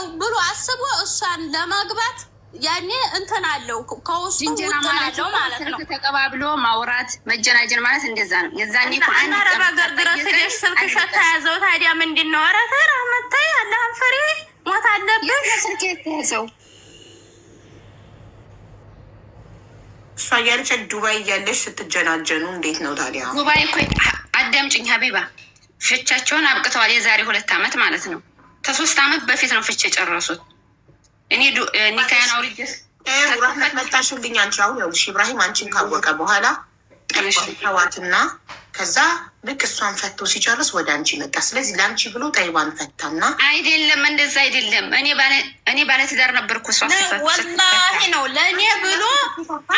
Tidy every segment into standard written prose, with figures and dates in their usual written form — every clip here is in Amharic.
ነው ብሎ አስቦ እሷን ለማግባት ያኔ እንትን አለው፣ ከውስጡ ጅንጀና ውጥን ማለት አለው እኮ ማለት ነው። ስልክ ተቀባብሎ ማውራት መጀናጀን ማለት እንደዛ ነው። የዛኔ እኮ አንድ እና ቀን አረብ ሀገር ድረስ ጠየቀኝ፣ ሄደሽ ስልክሽ አልመጣም። ተያዘው። ታዲያ ምንድን ነው? ኧረ ተይ ረህመት ተይ፣ አላህን ፍሪ። ሞት የት አለብሽ። ነው ስልክ የተያዘው? እሷ እያለች ዱባይ እያለች ስትጀናጀኑ እንዴት ነው ታዲያ? ዱባይ እኮ፣ አዳምጪኝ ሀቢባ፣ ፍቻቸውን አብቅተዋል። የዛሬ 2 ዓመት ማለት ነው። ከ3 ዓመት በፊት ነው ፍች የጨረሱት። እኔ ኒካያን አውርጄ ራህመት መጣሽልኝ። አንቺ አሁን ይኸውልሽ ኢብራሂም አንቺን ካወቀ በኋላ ተዋትና ከዛ ልክ እሷን ፈቶ ሲጨርስ ወደ አንቺ መጣ። ስለዚህ ለአንቺ ብሎ ጠይባን ፈታና አይደለም፣ እንደዛ አይደለም። እኔ ባለትዳር ነበርኩ። እሷ ስትፈታ ወላሂ ነው፣ ለእኔ ብሎ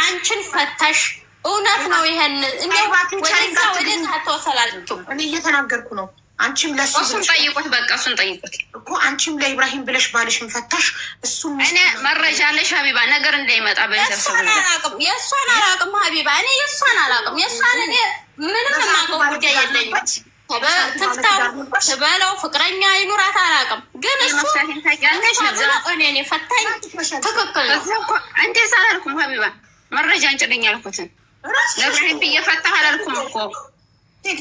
አንቺን ፈታሽ። እውነት ነው። ይሄን እንደው ወደዛ ወደዛ አትወሰላልችም። እኔ እየተናገርኩ ነው። አንቺም ለሱ እሱን ብለሽ ጠይቁት፣ በቃ እሱን ጠይቁት። እኮ አንቺም ለኢብራሂም ብለሽ ባልሽን ፈታሽ። እሱም እኔ መረጃ አለሽ ሀቢባ፣ ነገር እንዳይመጣ በቤተሰቡ የእሷን አላውቅም፣ የእሷን አላውቅም ሀቢባ፣ እኔ የእሷን አላውቅም። የእሷን እኔ ምንም የማውቀው ጉዳይ የለኝም። ትፍታው ትበለው ፍቅረኛ ይኑራት አላውቅም። ግን እሱ መፍታቴን ታውቂያለሽ። እሷ ብሎ እኔን የፈታኝ ትክክል ነው። እዛ እኮ እንደዛ አላልኩም ሀቢባ፣ መረጃ እንጭልኝ አልኩትን ለኢብራሂም ብዬ ፈታህ አላልኩም እኮ።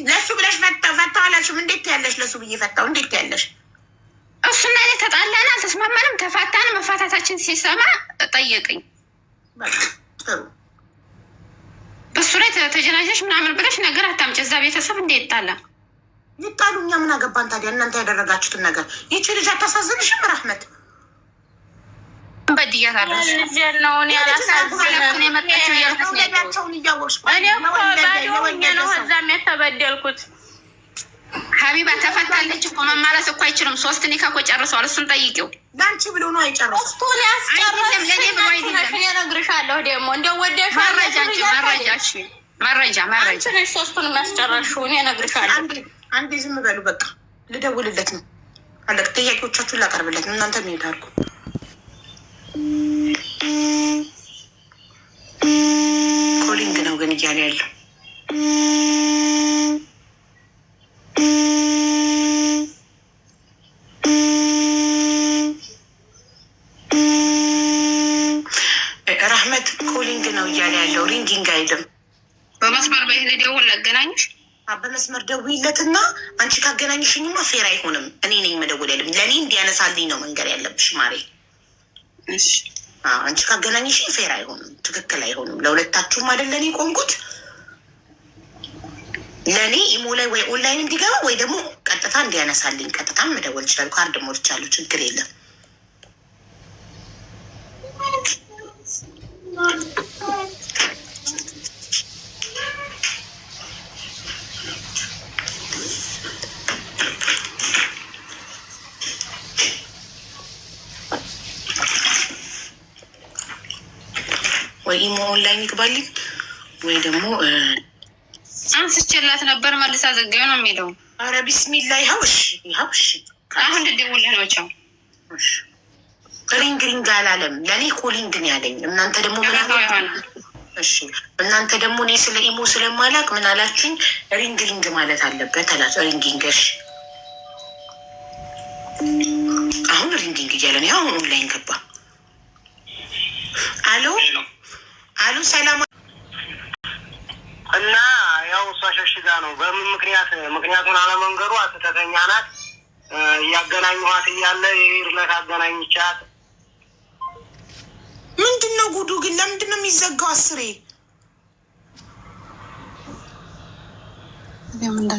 ለሱ ብለሽ ፈታ ፈታ አላልሽም? እንዴት ያለሽ ለሱ ብዬ ፈታው እንዴት ያለሽ? እሱና እኔ ተጣላን፣ አልተስማማንም፣ ተፋታን። መፋታታችን ሲሰማ ጠየቀኝ። በቃ ጥሩ። በሱ ላይ ተጀናጀሽ ምናምን ብለሽ ነገር አታምጪ። እዛ ቤተሰብ እንደ ይጣላ ይጣሉ። እኛ ምን አገባን ታዲያ? እናንተ ያደረጋችሁትን ነገር። ይቺ ልጅ አታሳዝንሽም? ራህመት በድያታለሁ። ልጄን ነው እኔ በኋላ እኮ ነው የመጣችው እያልኩት ነው ያለሁት። መውለዳቸውን እያወቅሽ እኔ እኮ ባዶ ሆኜ ነው እዛም የተበደልኩት። ሀቢባ ተፈታለች እኮ፣ መማለስ እኮ አይችልም። ሶስት ኒካ እኮ ጨርሰዋል። እሱን ጠይቂው። ለአንቺ ብሎ ነው አይጨረሰም። እሱን አይደለም፣ ለእኔ ብሎ ያስጨረስሽኝ አንቺ አይደለም። ነሽ። እኔ እነግርሻለሁ ደግሞ እንደው ወደሽ መረጃ እንጂ መረጃ፣ እሺ፣ መረጃ መረጃ አንቺ ነሽ ሶስቱን የሚያስጨረስሽው። እኔ እነግርሻለሁ። አንዴ ዝም በሉ በቃ፣ ልደውልለት ነው አለቅ። ጥያቄዎቻችሁን ላቀርብለት ነው። እናንተ mute አድርጉ። Calling ነው ግን እያለ ያለው። ራህመት calling ነው እያለ ያለው፣ ringing አይልም። በመስመር በይህ ልደውል ላገናኝሽ። በመስመር ደውይለትና አንቺ ካገናኝሽኝማ fair አይሆንም። እኔ ነኝ መደወል ያለብኝ። ለእኔ እንዲያነሳልኝ ነው መንገር ያለብሽ ማሬ። እሺ። አዎ፣ አንቺ ካገናኝሽኝ fair አይሆንም፣ ትክክል አይሆንም። ለሁለታችሁም አይደለ እኔ ቆምኩት። ለእኔ ኢሞ ላይ ወይ ኦንላይን እንዲገባ ወይ ደግሞ ቀጥታ እንዲያነሳልኝ፣ ቀጥታም መደወል ይችላል። ካርድ ሞልቻለሁ፣ ችግር የለም። ወይ ኢሞ ኦንላይን ይግባልኝ ወይ ደግሞ አንስቼላት ነበር፣ መልሳ ዘጋዩ ነው የሚለው። ኧረ ቢስሚላ፣ ይኸው እሺ፣ ይኸው እሺ። አሁን ልደውልህ ነው። ቻው። እሺ። Ring ring አላለም። ለእኔ calling ነው ያለኝ። እናንተ ደግሞ ምን ጨረታው አላችሁ? ይሆናል። እሺ፣ እናንተ ደግሞ እኔ ስለ ኢሞ ስለማላቅ ምን አላችሁኝ? Ring ring ማለት አለበት አላችሁ። Ringing፣ እሺ። አሁን ringing እያለ ነው። አሁን ኦንላይን ገባ። አሎ አሎ፣ ሰላም። እና ያው እሷ ሸሽጋ ነው። በምን ምክንያት ምክንያቱን አለመንገሯ ስህተተኛ ናት። እያገናኘኋት እያለ የሄድለት አገናኝቻት። ምንድን ነው ጉዱ ግን? ለምንድን ነው የሚዘጋው አስሬ? ለምን?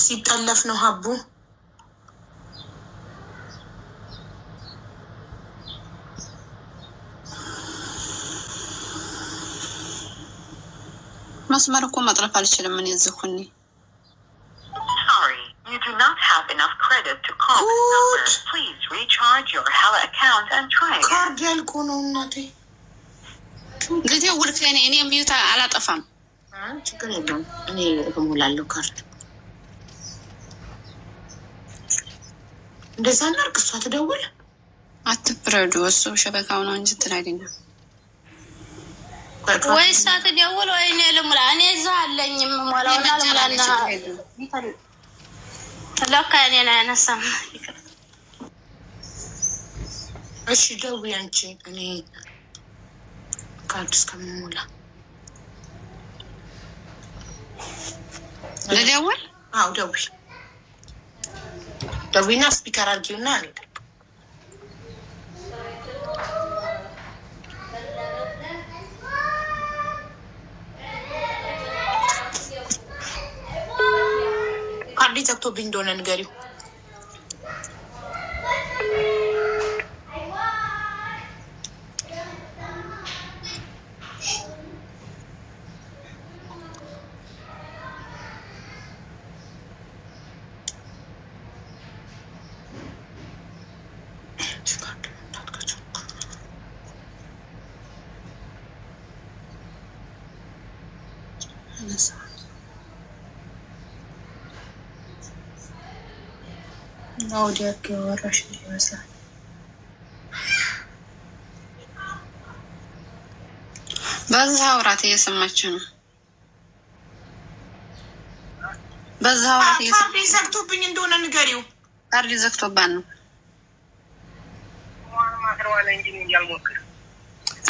ሲጠለፍ ነው ሀቡ። መስመር እኮ መጥለፍ አልችልም። እኔ እዚህ ሁኔ Sorry, you do not have enough credit to call this number. Good. Please recharge your Hala account and try again. ካርድ ያልቆ ነው እናቴ። ልደውል ከእኔ እኔ mute አላጠፋም። ችግር የለውም። እኔ እሞላለሁ ካርድ። እንደዛ እናድርግ። እሷ ትደውል። አትፍረዱ። እሱ ሸበካው ነው እንጂ እንትን አይደለም። ወይ እሷ ትደውል ወይ እኔ ልሙላ። እኔ እዛ አለኝ የምሞላውና ልሙላና ለካ እኔን አያነሳም። እሺ ደውይ አንቺ፣ እኔ ካርድ እስከምሞላ ልደውል። አዎ ደውይ፣ ደውይና speaker አድርጊውና ካርዴ ዘግቶብኝ እንደሆነ ንገሪው። ወዲያ ወራሽ ይመስላል። በዛ አውራት እየሰማች ነው። በዛ አውራት ካርዴ ዘግቶብኝ እንደሆነ ንገሪው። ካርድ ዘግቶባት ነው።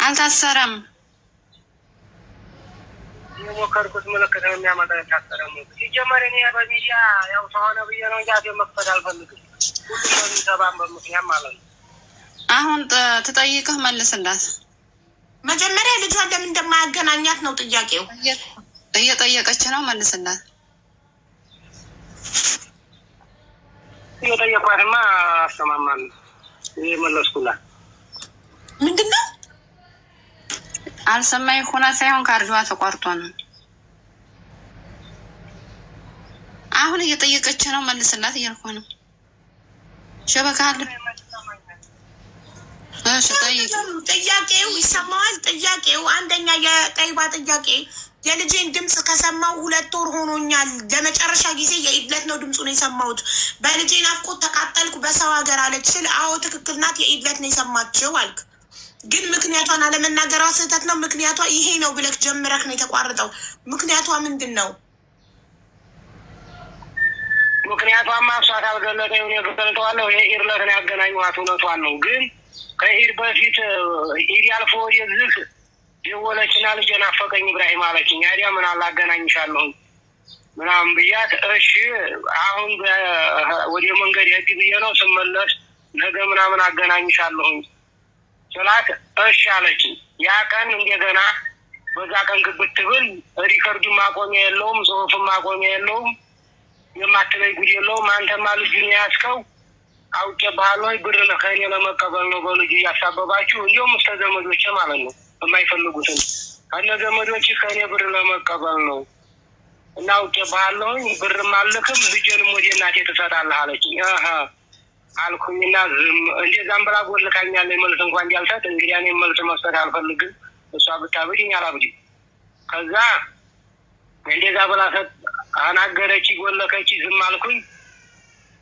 አልታሰረም። የሞከርኩት ምልክት ነው የሚያመጣ የታሰረ ሲጀመር እኔ በሚዲያ ያው ሰሆነ ብዬ ነው እንጂ አፌን መክፈት አልፈልግም። ሁሉም በሚሰባበት ምክንያት ማለት ነው። አሁን ትጠይቅህ መልስላት። መጀመሪያ ልጇን ለምን እንደማያገናኛት ነው ጥያቄው። እየጠየቀች ነው፣ መልስላት። እየጠየኳትማ አሰማማን መለስኩላት። ምንድን ነው አልሰማኝ ሆና ሳይሆን ካርድዋ ተቋርጦ ነው። አሁን እየጠየቀች ነው፣ መልስላት እያልኩ ነው። ሸበካ አለ። እሺ ጠይቅ። ጥያቄው ይሰማዋል። ጥያቄው አንደኛ የጠይባ ጥያቄ የልጄን ድምፅ ከሰማው 2 ወር ሆኖኛል። ለመጨረሻ ጊዜ የኢድ ዕለት ነው ድምፁን የሰማሁት። በልጄ ናፍቆት ተቃጠልኩ በሰው ሀገር አለች ስል፣ አዎ ትክክል ናት፣ የኢድ ዕለት ነው የሰማችው አልክ። ግን ምክንያቷን አለመናገሯ ስህተት ነው። ምክንያቷ ይሄ ነው ብለክ ጀምረክ ነው የተቋረጠው። ምክንያቷ ምንድን ነው? ምክንያቷማ እሷ ካልገለጠ እኔ እገልጠዋለሁ። የኢድ ዕለት ነው ያገናኘኋት፣ እውነቷን ነው። ግን ከኢድ በፊት ኢድ ያልፎ ወደዚህ ደወለችና ልጄ ናፈቀኝ ኢብራሂም አለችኝ። ታዲያ ምን አላገናኝሻለሁኝ ምናምን ብያት፣ እሺ አሁን ወደ መንገድ ሄድ ብዬ ነው ስመለስ ነገ ምናምን አገናኝሻለሁኝ ስላት እሺ አለችኝ። ያ ቀን እንደገና በዛ ቀን ግብት ብል record ኡን ማቆሚያ የለውም፣ ጽሁፍን ማቆሚያ የለውም፣ የማትለኝ ጉድ የለውም። አንተማ ልጁን የያዝከው አውቄብሃለሁ፣ ብር ከእኔ ለመቀበል ነው በልጁ እያሳበባችሁ፣ እንዲሁም እስከ ዘመዶቼ ማለት ነው የማይፈልጉትን ከነ ዘመዶች ከእኔ ብር ለመቀበል ነው እና አውቄብሃለሁኝ፣ ብርም አልልክም፣ ልጄንም ወደ እናቴ ትሰጣለህ አለችኝ። አልኩኝና ዝም እንደዛም ብላ ጎልካኛለች። መልስ እንኳን እንዳልሰጥ እንግዲህ እኔም መልስ መስጠት አልፈልግም። እሷ ብታብድኝ አላብድም። ከዛ እንደዛ ብላ አናገረች፣ ጎለከች፣ ዝም አልኩኝ።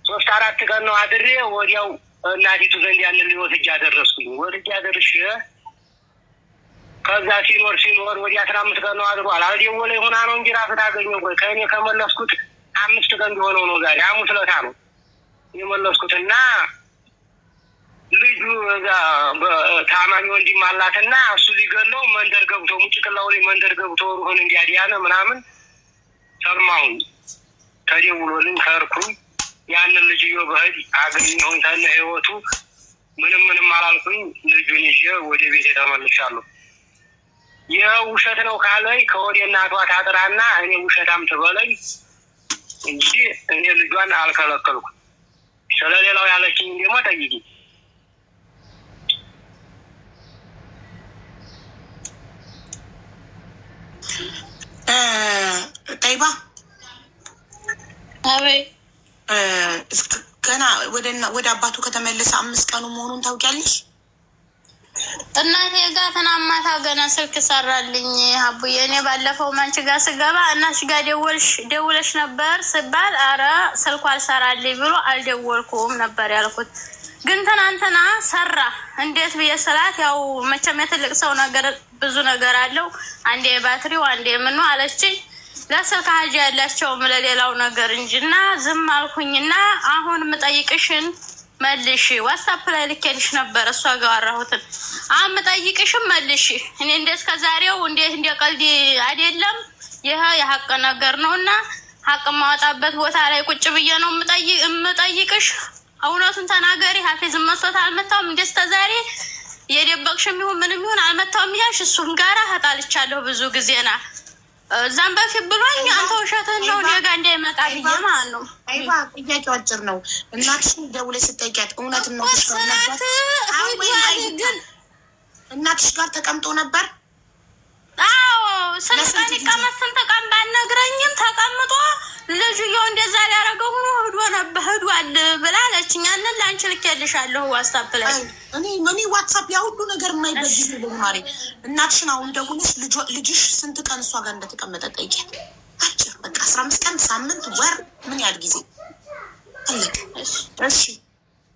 3 4 ቀን ነው አድሬ ወዲያው እናቲቱ ዘንድ ያንን ልጅ ወስጄ አደረስኩኝ። ወስጄ አደርሼ ከዛ ሲኖር ሲኖር ወዲያ 15 ቀን ነው አድሯል። አልደወለ ይሆና ነው እንጂ ራሱ ታገኘው። ቆይ ከእኔ ከመለስኩት 5 ቀን ቢሆነው ነው ዛሬ ሐሙስ ዕለት ነው የመለስኩትና ልጁ እዛ ታማኝ ወንድም አላትና እሱ ሊገለው መንደር ገብቶ ሙጭቅላው ላይ መንደር ገብቶ ሩሁን እንዲያዲያነ ምናምን ሰማሁኝ። ተደውሎልኝ ከርኩኝ። ያንን ልጅዮ በህድ አገኘሁኝ ከነ ህይወቱ ምንም ምንም አላልኩኝ። ልጁን ይዤ ወደ ቤት ተመልሻለሁ። ይህ ውሸት ነው ካለኝ ከወደ እናቷ ታጥራና እኔ ውሸታም ትበለኝ እንጂ እኔ ልጇን አልከለከልኩም። ስለሌላው ያለችኝ ደግሞ ጠይቂ። ጠይባ ገና ወደ አባቱ ከተመለሰ 5 ቀኑ መሆኑን ታውቂያለሽ? እናቴ ጋር ትናንት ማታ ገና ስልክ ሰራልኝ አቡዬ። እኔ ባለፈው አንቺ ጋር ስገባ እናትሽ ጋር ደውለሽ ነበር ስባል አረ ስልኩ አልሰራልኝ ብሎ አልደወልኩም ነበር ያልኩት። ግን ትናንትና ሰራ። እንዴት ብዬ ስላት ያው መቼም የትልቅ ሰው ነገር ብዙ ነገር አለው። አንዴ ባትሪው አንዴ ምኑ አለችኝ። ለስልክ ሀጃ ያላቸውም ለሌላው ነገር እንጂ እና ዝም አልኩኝና አሁን የምጠይቅሽን መልሽ። ዋትስአፕ ላይ ልኬልሽ ነበር እሷ ጋር አወራሁትን። አሁን የምጠይቅሽን መልሽ። እኔ እንደ እስከ ዛሬው እንዴት እንደ ቀልድ አይደለም። ይህ የሀቅ ነገር ነው እና ሀቅ የማወጣበት ቦታ ላይ ቁጭ ብዬ ነው የምጠይቅሽ። እውነቱን ተናገሪ። ሀፊዝ መስሎት አልመታውም። እንደ እስከ ዛሬ የደበቅሽም ይሁን ምንም ይሁን አልመታውም እያልሽ እሱም ጋራ ተጣልቻለሁ ብዙ ጊዜና እዛም በፊት ብሎኝ አንተ ውሸትህን ነው እኔ ጋ እንዳይመጣ ብዬ ማለት ነው። አይባ ጥያቄው አጭር ነው። እናትሽን ደውለሽ ስትጠይቂያት እውነት እናትሽ ጋር ነበር? ግን እናትሽ ጋር ተቀምጦ ነበር? አዎ ስንት ቀን ይቀመጥ ስንት ቀን ባልነግረኝም ተቀምጦ ልጁየው እንደዛ ሊያደርገው ሆኖ ሂዶ ነበር ሂዷል ብላ አለችኝ። ያንን ለአንቺ ልኬልሻለሁ ዋትስአፕ ላይ። እኔ ዋትስአፕ ያ ሁሉ ነገር የማይበት ጊዜ ማሬ፣ እናትሽን አሁን ደውለሽ ልጅሽ ስንት ቀን እሷ ጋር እንደተቀመጠ ጠይቂያት። አጭር በቃ 15 ቀን፣ ሳምንት፣ ወር፣ ምን ያህል ጊዜ አለቀ። እሺ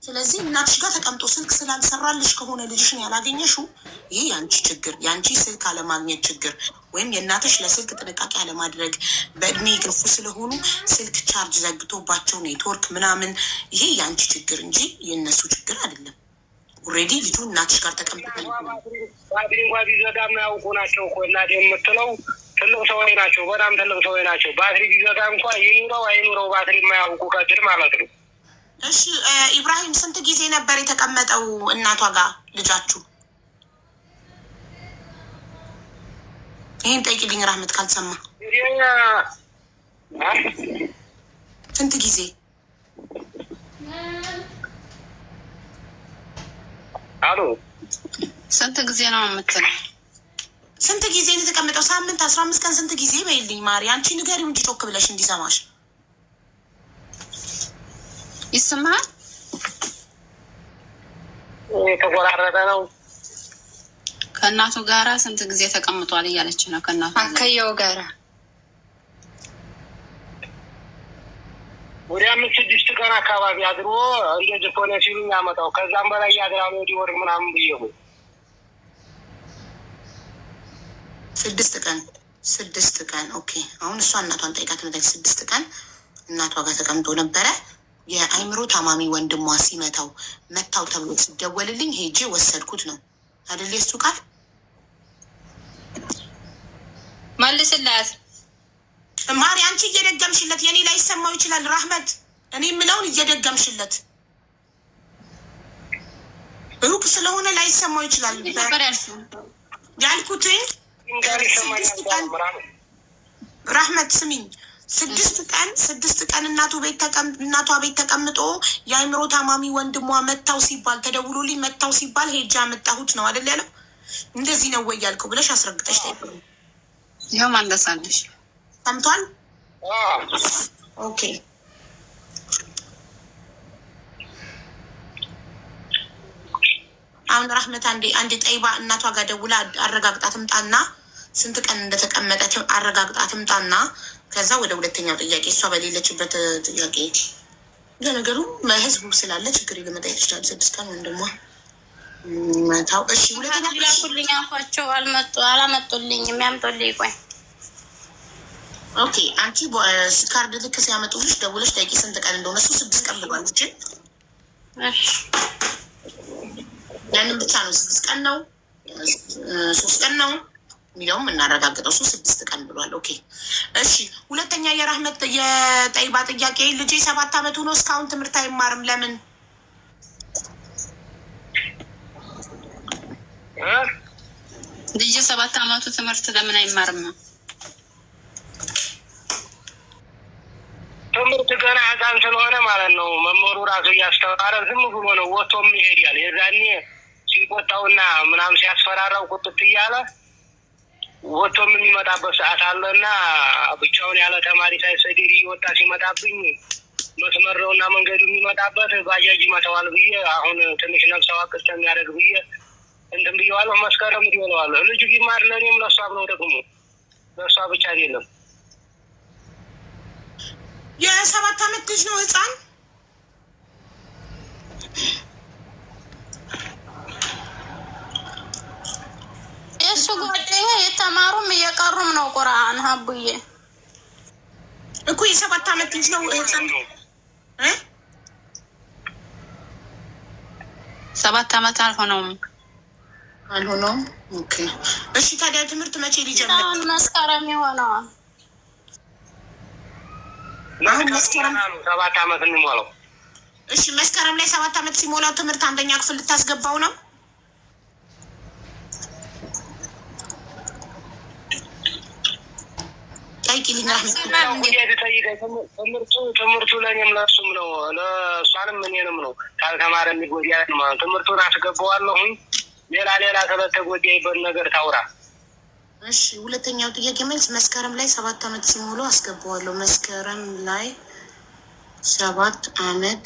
ስለዚህ እናትሽ ጋር ተቀምጦ ስልክ ስላልሰራልሽ ከሆነ ልጅሽን ያላገኘሽው ይህ የአንቺ ችግር፣ የአንቺ ስልክ አለማግኘት ችግር ወይም የእናትሽ ለስልክ ጥንቃቄ አለማድረግ፣ በእድሜ የገፉ ስለሆኑ ስልክ ቻርጅ ዘግቶባቸው ኔትወርክ ምናምን፣ ይሄ የአንቺ ችግር እንጂ የእነሱ ችግር አይደለም። Already ልጁ እናትሽ ጋር ተቀምጦ ባትሪ እንኳ ቢዘጋ የማያውቁ ናቸው እኮ እናቴ የምትለው ትልቅ ሰው ናቸው። በጣም ትልቅ ሰው ናቸው። ባትሪ ቢዘጋ እንኳ ይኑረው አይኑረው ባትሪ የማያውቁ ከድር ማለት ነው። እሺ ኢብራሂም ስንት ጊዜ ነበር የተቀመጠው እናቷ ጋር ልጃችሁ? ይህን ጠይቂልኝ ራህመት ካልሰማ። ስንት ጊዜ አሉ? ስንት ጊዜ ነው የምትለው? ስንት ጊዜ ነው የተቀመጠው? ሳምንት፣ 15 ቀን፣ ስንት ጊዜ በይልኝ ማሪ። አንቺ ንገሪው እንጂ ጮክ ብለሽ እንዲሰማሽ። ይሰማሃል? የተቆራረጠ ነው። ከእናቱ ጋራ ስንት ጊዜ ተቀምጧል እያለች ነው። ከእናቱ አከየው ጋራ ወደ 5 6 ቀን አካባቢ አድሮ እንደዚህ ሆነ ሲሉኝ አመጣው። ከዛም በላይ ያድራል ወዲህ ወር ምናምን ብዬ ነው። 6 ቀን 6 ቀን። Okay አሁን እሷ እናቷን ጠይቃት መጣች። 6 ቀን እናቷ ጋር ተቀምጦ ነበረ። የአይምሮ ታማሚ ወንድሟ ሲመታው መታው ተብሎ ሲደወልልኝ ሄጄ ወሰድኩት ነው አይደል? የእሱ ቃል መልስላት ማሪ። አንቺ እየደገምሽለት የኔ ላይ ይሰማው ይችላል። ራህመት እኔ የምለውን እየደገምሽለት ሩቅ ስለሆነ ላይሰማው ይችላል። ያልኩትኝ 6 ቀን ራህመት ስሚኝ 6 ቀን 6 ቀን እናቷ ቤት ተቀምጦ የአይምሮ ታማሚ ወንድሟ መታው ሲባል ተደውሎልኝ መታው ሲባል ሄጄ አመጣሁት ነው አይደል ያለው። እንደዚህ ነው ወይ ያልከው ብለሽ አስረግጠሽ ጠይቂ። ይኸው ማንደሳለሽ ሰምቷል። Okay አሁን ራህመት አንዴ ጠይባ እናቷ ጋር ደውላ አረጋግጣ ትምጣና ስንት ቀን እንደተቀመጠ አረጋግጣ ትምጣና ከዛ ወደ ሁለተኛው ጥያቄ እሷ በሌለችበት ጥያቄ። ለነገሩ ህዝቡ ስላለ ችግር ለመጠየቅ ይችላል። 6 ቀን ወንድሟ መታው። እሺ ሁለተኛ ላኩልኝ አልኳቸው፣ አላመጡልኝም። ያምጡልኝ ቆይ። Okay አንቺ ካርድ ልክ ሲያመጡልሽ ደውለሽ ጠይቂ ስንት ቀን እንደሆነ። እሱ 6 ቀን ብሏል። ያንን ብቻ ነው 6 ቀን ነው 3 ቀን ነው የሚለውም እናረጋግጠው። እሱ 6 ቀን ብሏል። Okay እሺ ሁለተኛ የራህመት የጠይባ ጥያቄ ልጄ 7 ዓመት ሆኖ እስካሁን ትምህርት አይማርም ለምን? ልጄ 7 ዓመቱ ትምህርት ለምን አይማርም? ትምህርት ገና ሕፃን ስለሆነ ማለት ነው። መምህሩ ራሱ እያስተማረ ዝም ብሎ ነው ወጥቶም ይሄዳል። የዛኔ ሲቆጣውና ምናምን ሲያስፈራራው ቁጥጥ እያለ ወጥቶም የሚመጣበት ሰዓት አለና ብቻውን ያለ ተማሪ ሳይሰድድ እየወጣ ሲመጣብኝ መስመር ነውና መንገዱ የሚመጣበት ባጃጅ ይመታዋል ብዬ አሁን ትንሽ ነፍስ አዋቅ እስከሚያደርግ ብዬ እንትን ብየዋለሁ። መስከረም ይሆነዋለሁ። ልጁ ቢማር ለእኔም ለእሷም ነው ጥቅሙ፣ ለእሷ ብቻ አይደለም። የ7 አመት ልጅ ነው፣ ህፃን። የእሱ ጓደኛ የተማሩም እየቀሩም ነው ቁርአን ሀቡዬ። እኮ የ7 አመት ልጅ ነው፣ ህፃን እ? 7 አመት አልሆነውም። አልሆነውም። Okay፣ እሺ። ታዲያ ትምህርት መቼ ሊጀምር? አሁን መስከረም ይሆነዋል። አሁን መስከረም 7 አመት የሚሞላው። እሺ፣ መስከረም ላይ 7 አመት ሲሞላው ትምህርት አንደኛ ክፍል ልታስገባው ነው? ጠይቂልኝ ራህመት። ትምህርቱ ለእኔም ለእሱም ነው፣ ለእሷንም እኔንም ነው። ካልተማረ የሚጎዳ ማለት ትምህርቱን አስገባዋለሁኝ። ሌላ ሌላ ስለተጎዳይበት ነገር ታውራ። እሺ፣ ሁለተኛው ጥያቄ መልስ መስከረም ላይ 7 አመት ሲሞላው አስገባዋለሁ። መስከረም ላይ 7 አመት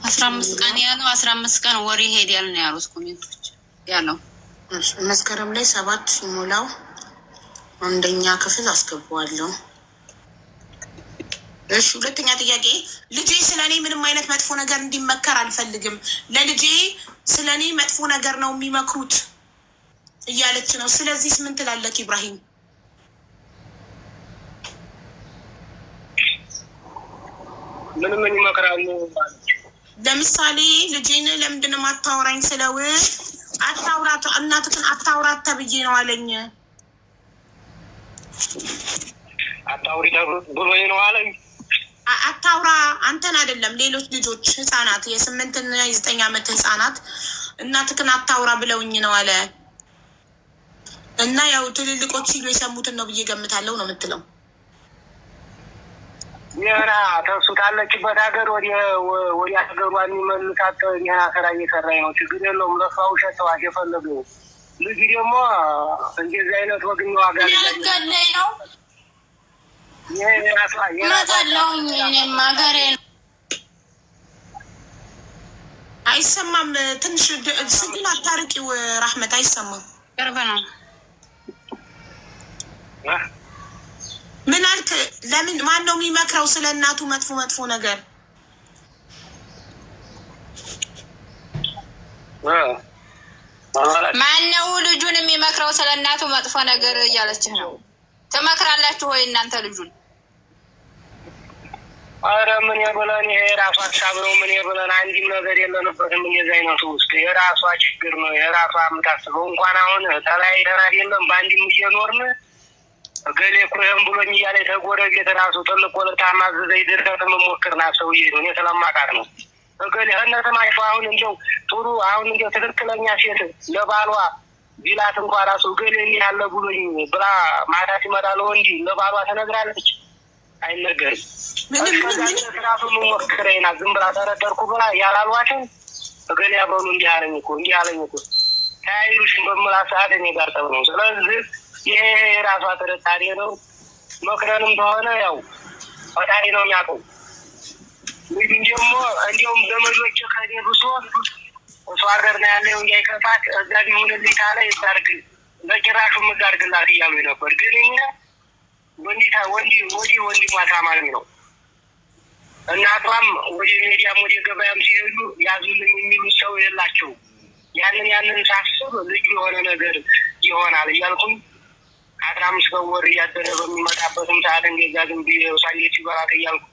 15 ቀን ያለው፣ 15 ቀን ወር ይሄዳል ነው ያሉት comment ኦች ያለው። መስከረም ላይ 7 ሲሞላው አንደኛ ክፍል አስገባዋለሁ። እሺ፣ ሁለተኛ ጥያቄ፣ ልጄ ስለ እኔ ምንም አይነት መጥፎ ነገር እንዲመከር አልፈልግም። ለልጄ ስለ እኔ መጥፎ ነገር ነው የሚመክሩት እያለች ነው። ስለዚህ ምን ትላለህ ኢብራሂም? ምን ምን ይመክራሉ? ለምሳሌ ልጄን ለምንድን ነው የማታወራኝ ስለው አታውራት፣ እናትህን አታውራት ተብዬ ነው አለኝ። አታውሪ ብሎኝ ነው አለኝ። አታውራ አንተን አይደለም፣ ሌሎች ልጆች ህጻናት፣ የ8ና የ9 ዓመት ህጻናት እናትህን አታውራ ብለውኝ ነው አለ። እና ያው ትልልቆች ሲሉ የሰሙትን ነው ብዬ ገምታለሁ ነው የምትለው። ይህና ተሱ ካለችበት ሀገር ወደ ሀገሯ የሚመልሳት ይህና ስራ እየሰራኝ ነው። ችግር የለውም። ለእሷ ውሸት ተዋት የፈለገው ልጅ ደግሞ እንደዚህ አይነት ወግ ዋጋ ልገለኝ ነው፣ እመጣለሁኝ። እኔም ሀገሬ ነው። አይሰማም። ትንሽ ስልኩን አታርቂው ራህመት፣ አይሰማም። ቅርብ ነው። ምን አልክ? ለምን ማን ነው የሚመክረው ስለ እናቱ መጥፎ መጥፎ ነገር? ማነው ልጁን የሚመክረው ስለ እናቱ መጥፎ ነገር እያለችህ ነው? ትመክራላችሁ ወይ እናንተ ልጁን? ኧረ ምን የብለን፣ ይሄ የራሷ ሀሳብ ነው። ምን የብለን አንድም ነገር የለንበትም። እንደዚህ አይነቱ ውስጥ የራሷ ችግር ነው፣ የራሷ የምታስበው። እንኳን አሁን ተለያይተን አይደለም በአንድም እየኖርን እገሌ እኮ ይሄን ብሎኝ እያለ የተጎረቤት ራሱ ትልቅ ወለታ ማዘዘኝ ድርሰት የምሞክር ናት ሰውዬ ነው። እኔ ስለማውቃት ነው። እገሌ እነስማቸው አሁን እንደው ጥሩ አሁን እንደው ትክክለኛ ሴት ለባሏ ቢላት እንኳ ራሱ እገሌ እንዲህ ያለ ብሎኝ ብላ ማታ ሲመጣ ለወንድ ለባሏ ትነግራለች? አይነገርም። ራሱ የምሞክረኝ ናት። ዝም ብላ ተረደርኩ ብላ ያላሏትን እገሌ አበሉ እንዲህ አለኝ እኮ እንዲህ አለኝ እኮ ተያይሉሽን በምላት ሰዓት እኔ ጋር ጠብ ነው። ስለዚህ ይሄ የራሷ ጥርጣሬ ነው። መክረንም ከሆነ ያው ፈጣሪ ነው የሚያውቀው። እንግዲህ ደግሞ እንዲሁም ዘመዶች ከኔ ብሶ እሱ ሀገር ነው ያለው እንዳይከፋት እዛ ቢሆንልኝ ካለ ይዛርግ በጭራሹም እዛ አድርግላት እያሉኝ ነበር። ግን እኛ ወንዲታ ወንዲ ወዲህ ወንድሟ ታማሚ ነው። እናቷም ወደ ሜዲያም ወደ ገበያም ሲሄዱ ያዙልኝ የሚሉ ሰው የላቸውም። ያንን ያንን ሳስብ ልጁ የሆነ ነገር ይሆናል እያልኩም 15 ቀን ወር እያደረ በሚመጣበትም ሰዓት እንደዛ ዝም ብዬ ሳንዴት ይበላት እያልኩ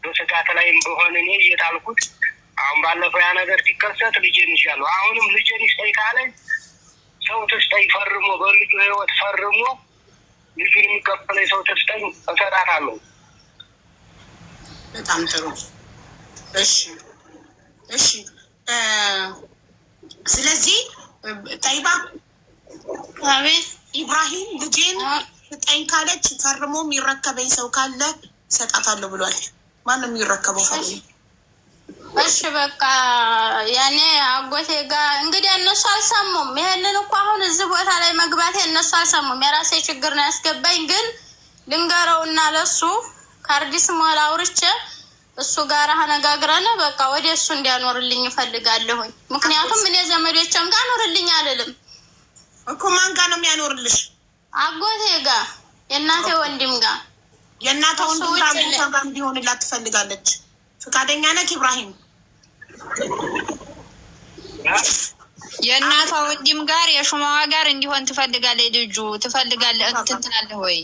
በስጋት ላይም በሆን እኔ እየጣልኩት አሁን ባለፈው ያ ነገር ሲከሰት ልጄን ይሻለሁ። አሁንም ልጄን ይስጠኝ ካለኝ ሰው ትስጠኝ ፈርሞ፣ በልጁ ሕይወት ፈርሞ ልጁን የሚቀበለኝ ሰው ትስጠኝ፣ እሰጣታለሁ። በጣም ጥሩ። እሺ እሺ። ስለዚህ ጠይባ፣ አቤት። ኢብራሂም ልጄን ስጠኝ ካለች ፈርሞ የሚረከበኝ ሰው ካለ እሰጣታለሁ ብሏል። ማን ነው የሚረከበው? ፈርሞ። እሺ በቃ ያኔ አጎቴ ጋር እንግዲህ እነሱ አልሰሙም። ይሄንን እኮ አሁን እዚህ ቦታ ላይ መግባቴ እነሱ አልሰሙም። የራሴ ችግር ነው ያስገባኝ። ግን ልንገረውና ለሱ ካርድ ስሞላ አውርቼ እሱ ጋር አነጋግረን በቃ ወደ እሱ እንዲያኖርልኝ እፈልጋለሁኝ። ምክንያቱም እኔ ዘመዶቼም ጋር ኖርልኝ አልልም እኮ። ማን ጋር ነው የሚያኖርልሽ? አጎቴ ጋር፣ የእናቴ ወንድም ጋር። የእናቷ ወንድም ጋር አጎቷ ጋር እንዲሆንላት ትፈልጋለች። ፈቃደኛ ነህ ኢብራሂም? የእናቷ ወንድም ጋር የሹማዋ ጋር እንዲሆን ትፈልጋለች። ልጁ ትፈልጋለህ እንትን ትላለህ ወይ?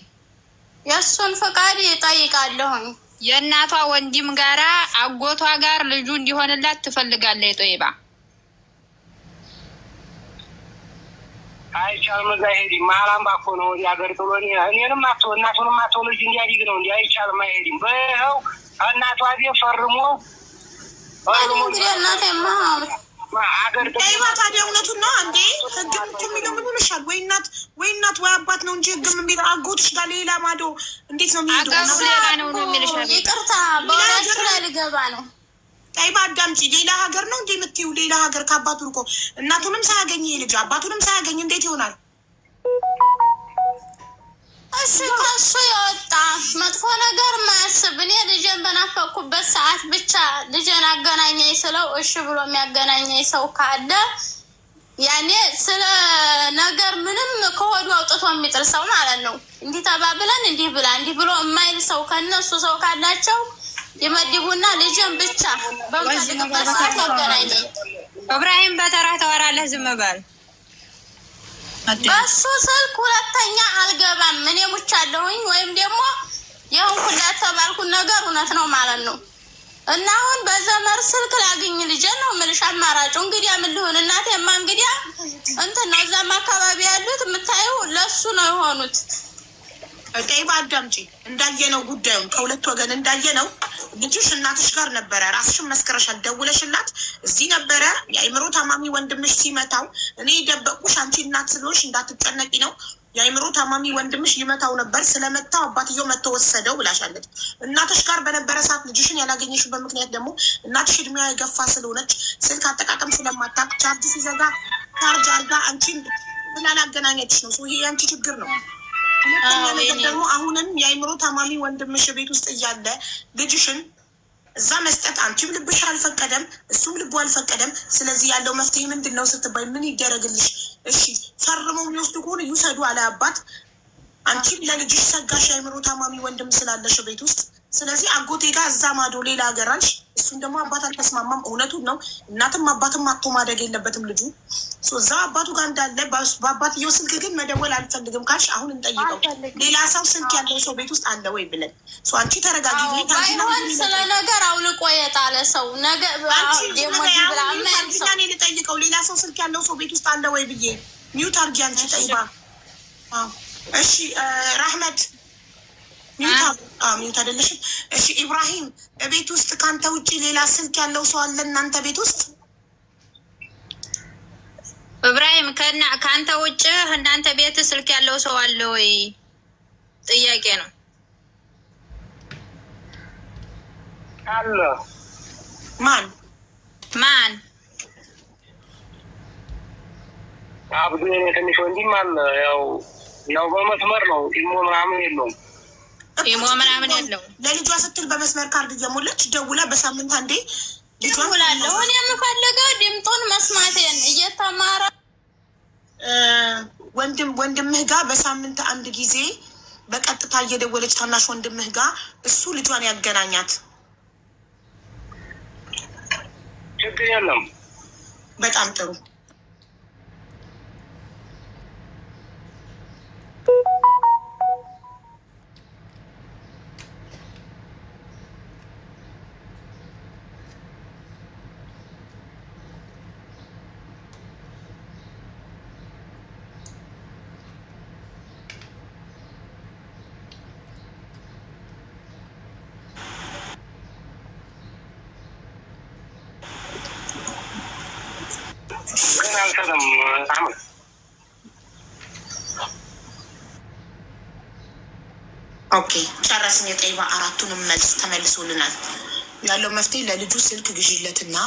የእሱን ፈቃድ እጠይቃለሁኝ። የእናቷ ወንድም ጋራ አጎቷ ጋር ልጁ እንዲሆንላት ትፈልጋለች። ጦይባ አይቻልም። እዛ አይሄድም። መሀል አምባ እኮ ነው ወዲህ ሀገር ጥሎ እኔንም አቶ እናቱንም አቶ ልጅ እንዲያድግ ነው እንዲ አይቻልም። አይሄድም። በይኸው እናቷ ቤት ፈርሞ ፈርሞ እንግዲህ እናቴማ ሀገር ጥሎ ጠይባ ታዲያ እውነቱን ነው እንዴ? ህግም እኮ የሚለው ምን ሆነሻል? ወይ እናት ወይ እናት ወይ አባት ነው እንጂ ህግም የሚለው አጎትሽ ጋር ሌላ ማዶ እንዴት ነው የሚሄደው? አገሩ ሌላ ነው ነው የሚልሽ ሀቢባ። ይቅርታ በወሬያችሁ ላይ ልገባ ነው። ጠይባ አዳምጪ። ሌላ ሀገር ነው እንዴ የምትይው? ሌላ ሀገር ከአባቱ ርቆ እናቱንም ሳያገኝ ይሄ ልጅ አባቱንም ሳያገኝ እንዴት ይሆናል? እሺ ከእሱ የወጣ መጥፎ ነገር ማያስብ፣ እኔ ልጄን በናፈቅኩበት ሰዓት ብቻ ልጄን አገናኘኝ ስለው እሺ ብሎ የሚያገናኘኝ ሰው ካለ፣ ያኔ ስለ ነገር ምንም ከሆዱ አውጥቶ የሚጥል ሰው ማለት ነው። እንዲህ ተባብለን እንዲህ ብላ እንዲህ ብሎ የማይል ሰው ከነሱ ሰው ካላቸው ይመድቡና ልጄን ብቻ በምፈልግበት ሰዓት ያገናኘኝ። እብራሂም በተራ ታወራለህ። ዝም በል። በሱ ስልክ ሁለተኛ አልገባም። እኔ ሙቻለሁኝ ወይም ደግሞ ይሁን ሁላ ተባልኩት ነገር እውነት ነው ማለት ነው። እና አሁን በዘመር ስልክ ላግኝ ልጄን ነው የምልሽ። አማራጩ እንግዲያ ምን ልሁን? እናቴማ እንግዲያ እንትን ነው፣ እዛም አካባቢ ያሉት የምታየው ለሱ ነው የሆኑት። ጠይባ አዳምጪ። እንዳየነው ጉዳዩን ከሁለት ወገን እንዳየነው ልጅሽ እናትሽ ጋር ነበረ። ራስሽን መስክረሻል። ደውለሽላት እዚህ ነበረ የአእምሮ ታማሚ ወንድምሽ ሲመታው፣ እኔ የደበቅኩሽ አንቺ እናት ስለሆንሽ እንዳትጨነቂ ነው። የአእምሮ ታማሚ ወንድምሽ ይመታው ነበር። ስለመታው አባትየው መጥቶ ወሰደው ብላሻለች። እናትሽ ጋር በነበረ ሰዓት ልጅሽን ያላገኘሽበት ምክንያት ደግሞ እናትሽ እድሜዋ የገፋ ስለሆነች ስልክ አጠቃቀም ስለማታውቅ ቻርጅ ሲዘጋ ቻርጅ አርጋ አንቺን ስላላገናኘችሽ ነው። ይሄ የአንቺ ችግር ነው። ሁለተኛ ነገር ደግሞ አሁንም የአእምሮ ታማሚ ወንድምሽ ቤት ውስጥ እያለ ልጅሽን እዛ መስጠት አንቺም ልብሽ አልፈቀደም፣ እሱም ልቡ አልፈቀደም። ስለዚህ ያለው መፍትሄ ምንድን ነው ስትባይ ምን ይደረግልሽ? እሺ ፈርመው የሚወስዱ ከሆነ ይውሰዱ አለ አባት። አንቺም ለልጅሽ ሰጋሽ፣ የአእምሮ ታማሚ ወንድም ስላለሽ ቤት ውስጥ። ስለዚህ አጎቴ ጋር እዛ ማዶ ሌላ ሀገር አልሽ። እሱን ደግሞ አባት አልተስማማም። እውነቱን ነው። እናትም አባትም አጥቶ ማደግ የለበትም ልጁ። እዛ አባቱ ጋር እንዳለ በአባትየው ስልክ ግን መደወል አልፈልግም ካልሽ አሁን እንጠይቀው። ሌላ ሰው ስልክ ያለው ሰው ቤት ውስጥ አለ ወይ ብለን። አንቺ ተረጋጊ። ባይሆን ስለ ነገር አውልቆ የጣለ ሰው ደግሞ ብላ የማይል ሰው እኔ ልጠይቀው። ሌላ ሰው ስልክ ያለው ሰው ቤት ውስጥ አለ ወይ ብዬ mute አድርጊ አንቺ ጠይባ። እሺ ራህመት mute አይደለሽም። እሺ ኢብራሂም፣ ቤት ውስጥ ከአንተ ውጭ ሌላ ስልክ ያለው ሰው አለ እናንተ ቤት ውስጥ? እብራሂም ከአንተ ውጭ እናንተ ቤት ስልክ ያለው ሰው አለ ወይ? ጥያቄ ነው። አለ። ማን? ማን? አብዱ የኔ ትንሽ ወንድም አለ። ያው በመስመር ነው፣ ኢሞ ምናምን የለውም። ኢሞ ምናምን የለውም። ለልጇ ስትል በመስመር ካርድ እየሞላች ደውላ በሳምንት አንዴ ልጇን ደውላለሁ። እኔ የምፈልገው ድምጡን መስማቴን እየተማረ ወንድምህ ጋር በሳምንት አንድ ጊዜ በቀጥታ እየደወለች ታናሽ ወንድምህ ጋር እሱ ልጇን ያገናኛት። ችግር የለም። በጣም ጥሩ። ግን አልሰጥም አህመድ። Okay ጨረስን። የጠይባ አራቱንም መልስ ተመልሶልናል። ያለው መፍትሄ ለልጁ ስልክ ግዢለትና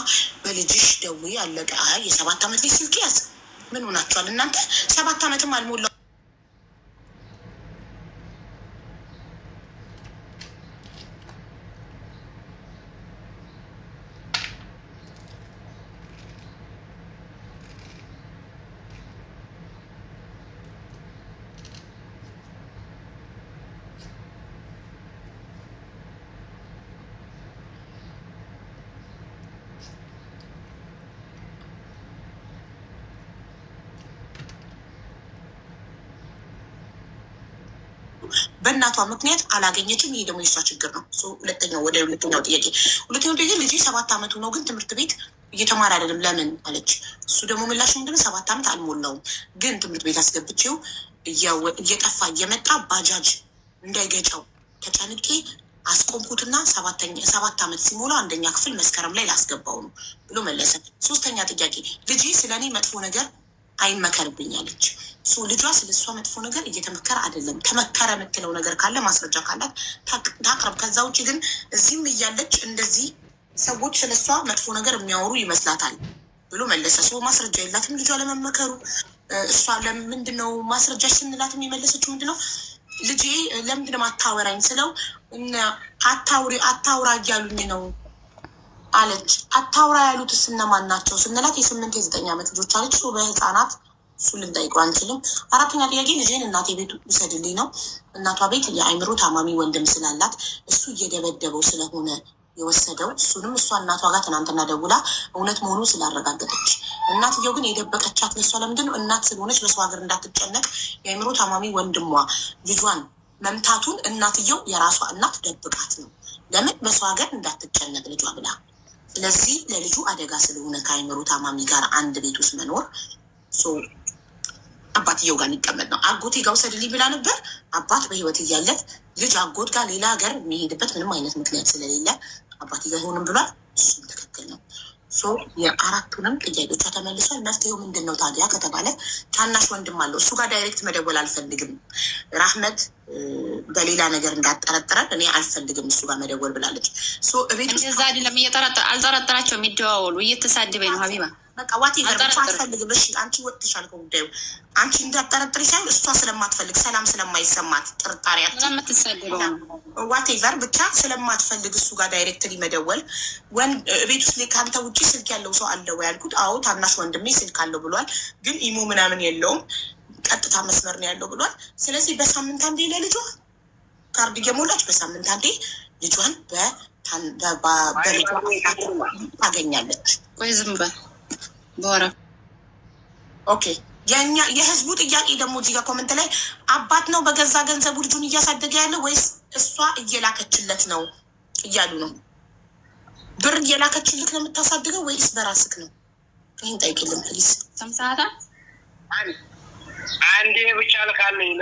በልጅሽ ደውዪ፣ አለቀ። አይ የ7 ዓመት ልጅ ስልክ ያዝ። ምን ሆናችኋል እናንተ? 7 ዓመትም አልሞላው። በእናቷ ምክንያት አላገኘችም። ይሄ ደግሞ የሷ ችግር ነው። ሁለተኛው ወደ ሁለተኛው ጥያቄ፣ ሁለተኛው ጥያቄ ልጄ 7 ዓመቱ ነው፣ ግን ትምህርት ቤት እየተማረ አይደለም፣ ለምን አለች። እሱ ደግሞ ምላሽ ምንድነው? 7 ዓመት አልሞላውም፣ ግን ትምህርት ቤት አስገብቼው እየጠፋ እየመጣ ባጃጅ እንዳይገጨው ተጨንቄ አስቆምኩትና 7 ዓመት ሲሞላው አንደኛ ክፍል መስከረም ላይ ላስገባው ነው ብሎ መለሰ። ሶስተኛ ጥያቄ ልጄ ስለ እኔ መጥፎ ነገር አይመከርብኝ አለች። ልጇ ስለ እሷ መጥፎ ነገር እየተመከረ አይደለም። ተመከረ የምትለው ነገር ካለ ማስረጃ ካላት ታቅርብ። ከዛ ውጭ ግን እዚህም እያለች እንደዚህ ሰዎች ስለ እሷ መጥፎ ነገር የሚያወሩ ይመስላታል ብሎ መለሰ። So ማስረጃ የላትም ልጇ ለመመከሩ። እሷ ለምንድነው ማስረጃ ስንላትም የመለሰችው ምንድነው፣ ልጄ ለምንድነው አታወራኝ ስለው አታውሪ አታውራ እያሉኝ ነው አለች። አታውራ ያሉትስ እነማን ናቸው ስንላት የ8 የ9 ዓመት ልጆች አለች። በህፃናት እሱ ልንጠይቀው አንችልም። አራተኛ ጥያቄ ልጄን እናቴ ቤት ውሰድልኝ ነው። እናቷ ቤት የአይምሮ ታማሚ ወንድም ስላላት እሱ እየደበደበው ስለሆነ የወሰደው፣ እሱንም እሷ እናቷ ጋር ትናንትና ደውላ እውነት መሆኑን ስላረጋገጠች፣ እናትየው ግን የደበቀቻት ለሷ ለምንድን ነው? እናት ስለሆነች በሰው ሀገር እንዳትጨነቅ የአይምሮ ታማሚ ወንድሟ ልጇን መምታቱን እናትየው የራሷ እናት ደብቃት ነው። ለምን? በሰው ሀገር እንዳትጨነቅ ልጇ ብላ። ስለዚህ ለልጁ አደጋ ስለሆነ ከአይምሮ ታማሚ ጋር አንድ ቤት ውስጥ መኖር አባትየው ጋር የሚቀመጥ ነው። አጎቴ ጋር ውሰድልኝ ብላ ነበር። አባት በህይወት እያለ ልጅ አጎት ጋር ሌላ ሀገር የሚሄድበት ምንም አይነት ምክንያት ስለሌለ አባትየው አይሆንም ብሏል። እሱም ትክክል ነው። So የአራቱንም ጥያቄዎቿ ተመልሷል። መፍትሄው ምንድን ነው ታዲያ ከተባለ ታናሽ ወንድም አለው። እሱ ጋር direct መደወል አልፈልግም፣ ራህመት በሌላ ነገር እንዳጠረጥረን እኔ አልፈልግም እሱ ጋር መደወል ብላለች። So እቤት ውስጥ እንደዛ አይደለም። አልጠረጠራቸው፣ የሚደዋወሉ እየተሳደበኝ ነው ሀቢባ። በቃ whatever ብቻ አልፈልግም። እሺ አንቺ ወጥተሻል ከጉዳዩ። አንቺ እንዳጠረጥሪ ሳይሆን እሷ ስለማትፈልግ፣ ሰላም ስለማይሰማት ጥርጣሬያቸው ስለምትሳደበው ነው። Whatever ብቻ ስለማትፈልግ እሱ ጋር directly መደወል። ቤት ውስጥ ከአንተ ውጭ ስልክ ያለው ሰው አለ ወይ ያልኩት፣ አዎ ታናሽ ወንድሜ ስልክ አለው ብሏል። ግን ኢሞ ምናምን የለውም፣ ቀጥታ መስመር ነው ያለው ብሏል። ስለዚህ በሳምንት አንዴ ለልጇ ካርድ እየሞላች በሳምንት አንዴ ልጇን በልጇ ታገኛለች። ቆይ ዝም በል በወረ Okay፣ የኛ የህዝቡ ጥያቄ ደግሞ እዚህ ጋር comment ላይ አባት ነው በገዛ ገንዘቡ ልጁን እያሳደገ ያለው ወይስ እሷ እየላከችለት ነው እያሉ ነው። ብር እየላከችልክ ነው የምታሳድገው ወይስ በራስክ ነው? ይህን ጠይቅልን please። ሰምሰሃታል። አንዴ ብቻ ልካለኝ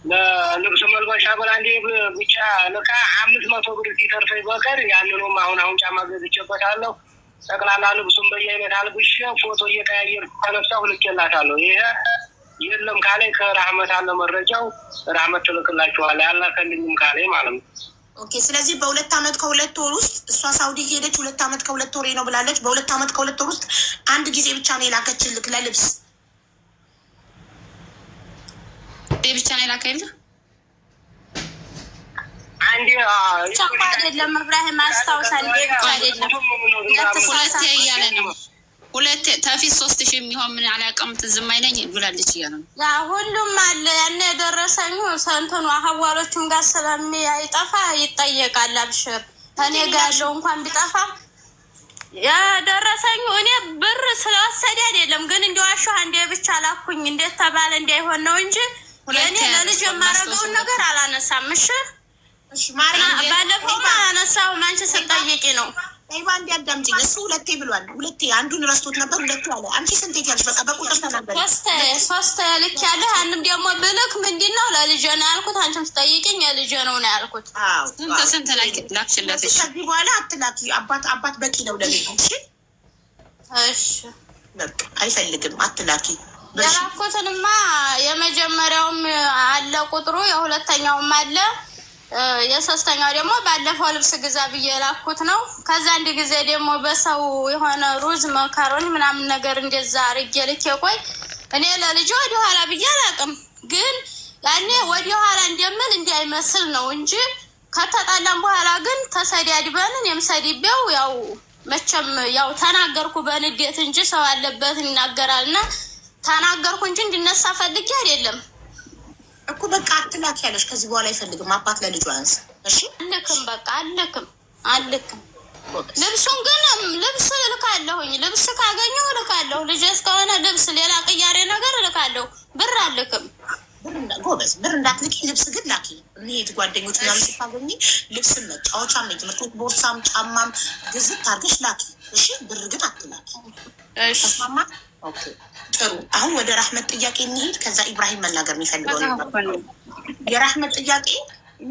ለልብስ መልበሻ ብላ፣ አንዴ ብቻ ልካ 500 ብር ሲተርፈኝ በቀር ያንኑም አሁን አሁን ጫማ ገዝቼበታለሁ። ጠቅላላ ልብሱን በየአይነት አልብሼ ፎቶ እየቀያየርኩ ተነሳሁ ልኬላታለሁ። ይሄ የለም ካለኝ ከራህመት አለ መረጃው፣ ራህመት ትልክላችኋል። ያላከልኝም ካለኝ ማለት ነው። Okay፣ ስለዚህ በ2 አመት ከ2 ወር ውስጥ እሷ ሳውዲ ሄደች። 2 አመት ከ2 ወሬ ነው ብላለች። በ2 አመት ከ2 ወር ውስጥ አንድ ጊዜ ብቻ ነው የላከችልክ ለልብስ። ብቻ ነው የላከ የለ። አንዴ ብቻ እኮ አይደለም እብራሂም አስታውሳ፣ እንዴ ብቻ አይደለም። ሁለቴ እያለ ነው። ሁለቴ ተፊት 3000 የሚሆን ምን አላውቅም ትዝም አይለኝ ብላለች እያለ ነው። ያ ሁሉም አለ። ያን የደረሰኙ ሰንትኑ አህዋሎቹም ጋር ስለሚያይጠፋ ይጠየቃል። አብሽር፣ እኔ ጋር ያለው እንኳን ቢጠፋ የደረሰኙ እኔ ብር ስለወሰደ አይደለም፣ ግን እንዲዋሸሁ አንዴ ብቻ ላኩኝ እንዴት ተባለ እንዳይሆን ነው እንጂ እኔ ለልጅ የማደርገውን ነገር አላነሳም። እሺ። እሺ ማርያም። ባለፈው አላነሳሁም። አንቺ ስትጠይቂ ነው። ጠይባ እንዲ አዳምጪኝ። እሱ ሁለቴ ብሏል። ሁለቴ አንዱን ረስቶት ነበር። ሁለቴ አለ። አንቺ ስንቴ ያልሽ? በቃ በቁጥር ተናገሪ። ሶስት ልክ ያለ አንድም ደግሞ ብልክ ምንድን ነው ለልጄ ነው ያልኩት። አንቺም ስጠይቅኝ የልጄ ነው ነው ያልኩት። አዎ። ስንት ስንት ላክሽለት? እሺ። ከዚህ በኋላ አትላኪ። አባት አባት በቂ ነው ለልጅ። እሺ። እሺ። በቃ አይፈልግም፣ አትላኪ። የላኩትንማ የመጀመሪያውም አለ ቁጥሩ፣ የሁለተኛውም አለ፣ የሶስተኛው ደግሞ ባለፈው ልብስ ግዛ ብዬ የላኩት ነው። ከዛ አንድ ጊዜ ደግሞ በሰው የሆነ ሩዝ መካሮኒ ምናምን ነገር እንደዛ አድርጌ ልኬ፣ ቆይ እኔ ለልጄ ወደኋላ ብዬ አላውቅም፣ ግን ያኔ ወደኋላ እንደምል እንዳይመስል ነው እንጂ ከተጣላም በኋላ ግን ተሰዳድበን እኔም ሰድቤው ያው መቼም ያው ተናገርኩ በንዴት እንጂ ሰው ያለበት ይናገራል እና ተናገርኩ እንጂ እንዲነሳ ፈልጌ አይደለም። እኮ በቃ አትላኪ ያለሽ ከዚህ በኋላ አይፈልግም። አባት ለልጁ አያንስ። እሺ። አልክም፣ በቃ አልክም፣ አልክም። ልብሱን ግን ልብስ እልካለሁኝ። ልብስ ካገኘሁ እልካለሁ። ልጅ እስከሆነ ልብስ፣ ሌላ ቅያሬ ነገር እልካለሁ። ብር አልክም። ጎበዝ። ጎበዝ። ብር እንዳትልኪ፣ ልብስ ግን ላኪ። የሚሄድ ጓደኞች ምናምን ስታገኚ ልብስም፣ መጫወቻም፣ የትምህርት ቤት ቦርሳም፣ ጫማም ግዝት አድርገሽ ላኪ። እሺ፣ ብር ግን አትላኪ። ተስማማ? Okay፣ ጥሩ። አሁን ወደ ራህመት ጥያቄ እንሂድ። ከዛ ኢብራሂም መናገር የሚፈልገው ነው። የራህመት ጥያቄ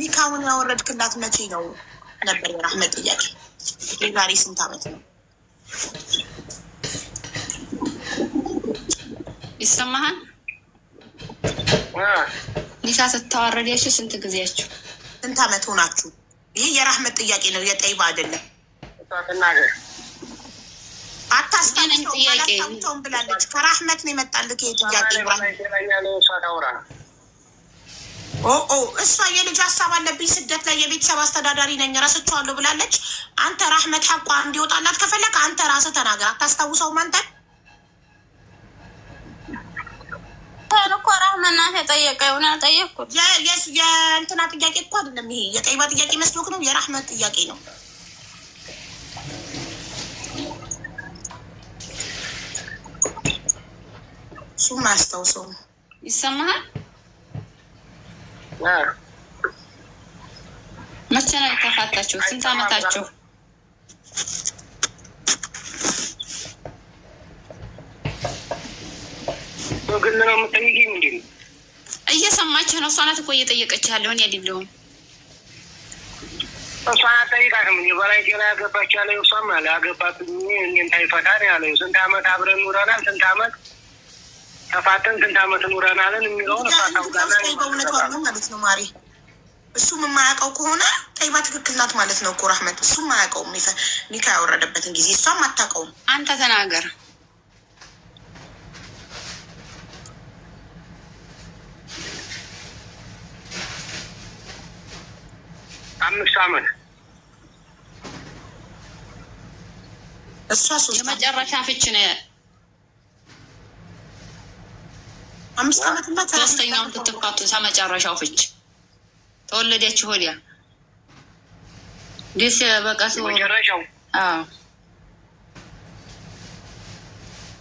ኒካውን ያወረድክላት መቼ ነው ነበር? የራህመት ጥያቄ የዛሬ ስንት ዓመት ነው? ይሰማሃል? ኒካ ስታዋረዳችሁ ስንት ጊዜያችሁ? ስንት ዓመት ሆናችሁ? ይህ የራህመት ጥያቄ ነው፣ የጠይባ አይደለም። አታስታውሰውም ብላለች። ከራህመት ነው የመጣልህ ይሄ ጥያቄ። እሷ የልጅ ሀሳብ አለብኝ፣ ስደት ላይ የቤተሰብ አስተዳዳሪ ነኝ፣ ረስቼዋለሁ ብላለች። አንተ ራህመት ሀቋ እንዲወጣላት ከፈለግ አንተ ራስህ ተናገር። አታስታውሰውም አንተ እኮ ራህመት ናት የጠየቀው፣ እኔ አልጠየቅኩት። የእንትና ጥያቄ እኮ አይደለም ይሄ፣ የጠይባ ጥያቄ መስሎክ ነው? የራህመት ጥያቄ ነው። እሱም አያስታውሰውም። ይሰማሃል? መቼ ነው የተፋታችሁ? ስንት አመታችሁ? በግል ነው የምጠይቂኝ? እንዴ እየሰማችሁ ነው? እሷ ናት እኮ እየጠየቀች ያለው፣ እኔ አይደለሁም። እሷን አትጠይቃትም። በላይ ጤና ያገባች ያለው እሷም አለ ያገባብኝ እኔን ታይፈታ ነው ያለው። ስንት አመት አብረን ኑረናል፣ ስንት አመት ተፋተን፣ ስንት አመት ኑረናልን የሚለውን እሷ ታውቃለች። በእውነቷ ነው ማለት ነው ማሪ። እሱም የማያውቀው ከሆነ ጠይባ ትክክል ናት ማለት ነው እኮ ራህመት። እሱም አያውቀውም ኒካ ያወረደበትን ጊዜ እሷም አታውቀውም። አንተ ተናገር። 5 አመት እሷ 3 የመጨረሻ ፍች ነው። 5 አመት እና ሶስተኛውን ትትፋቱ ከመጨረሻው ፍች ተወለደች ወዲያ ደስ በቃ የመጨረሻው አዎ